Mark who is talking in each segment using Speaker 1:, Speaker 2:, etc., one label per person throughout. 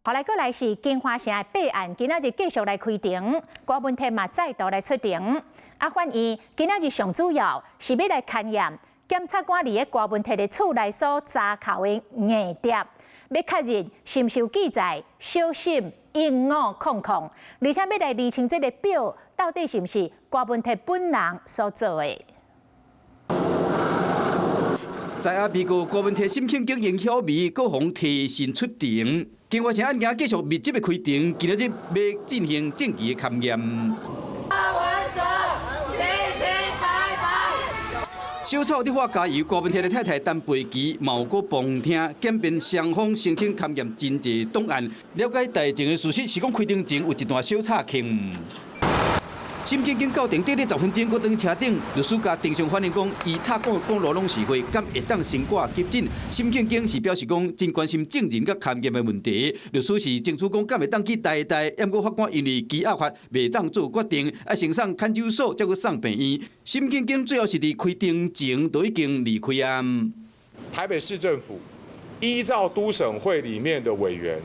Speaker 1: 後來過來是金華城的弊案，今仔日繼續來開庭，郭文鐵嘛再度來出庭。啊，法院今仔日上主要是欲來勘驗檢察官佇咧郭文鐵的厝內所查扣的硬碟，欲確認是毋是有記載小心1500，而且欲來釐清這个表到底是毋是郭文鐵本人所做的。
Speaker 2: 知影被告郭文鐵、沈慶京、應曉薇閣予提訊出庭，金華城案件繼續密集的開庭，今仔日欲進行證據的勘驗。
Speaker 3: 清清白白。
Speaker 2: 小草佇喝加油，郭文鐵的太太陳培琪嘛有閣旁聽，檢辯雙方申請勘驗真濟檔案，了解代誌的事實是講開庭前有一段小插曲。沈慶京到庭短短10分鐘，閣轉車頂，律師共庭上反映講，伊插講的講路攏是話，敢會當先掛急診？沈慶京是表示講，真關心證人佮勘驗的問題。律師是爭取講，敢會當去台大，毋過法官因為羈押法袂當做決定，愛先送看守所，才閣送病院。沈慶京最後是佇開庭前就已經離開啊。
Speaker 4: 台北市政府依照都審會裡面的委員，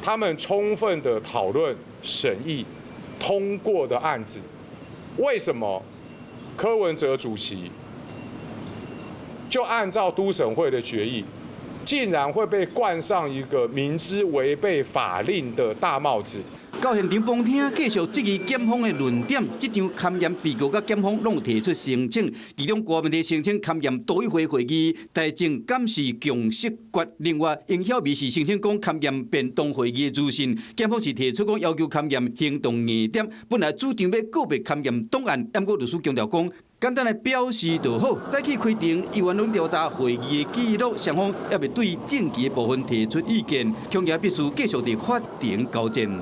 Speaker 4: 他們充分的討論審議通過的案子，為什麼柯文哲主席就按照都審會的決議，竟然會被冠上一個明知違背法令的大帽子？
Speaker 2: 到現場旁聽，繼續質疑檢方的論點。這場勘驗被告佮檢方攏有提出申請，其中郭文鐵申請勘驗都委會會議，待證敢是共識決。另外，應曉薇是申請講勘驗便當會議的資訊，檢方是提出講要求勘驗行動硬碟。本來主張欲告密勘驗檔案，毋過律師強調講，簡單的表示就好。早起開庭，猶原攏調查會議的記錄，雙方猶未對證據的部分提出意見，恐驚必須繼續佇法庭交戰。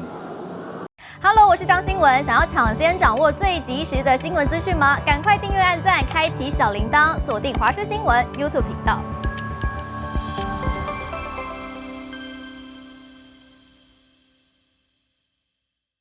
Speaker 5: Hello，我是張新聞。想要搶先掌握最及時的新聞資訊嗎？趕快訂閱、按讚、開啟小鈴鐺，鎖定華視新聞 YouTube 頻道。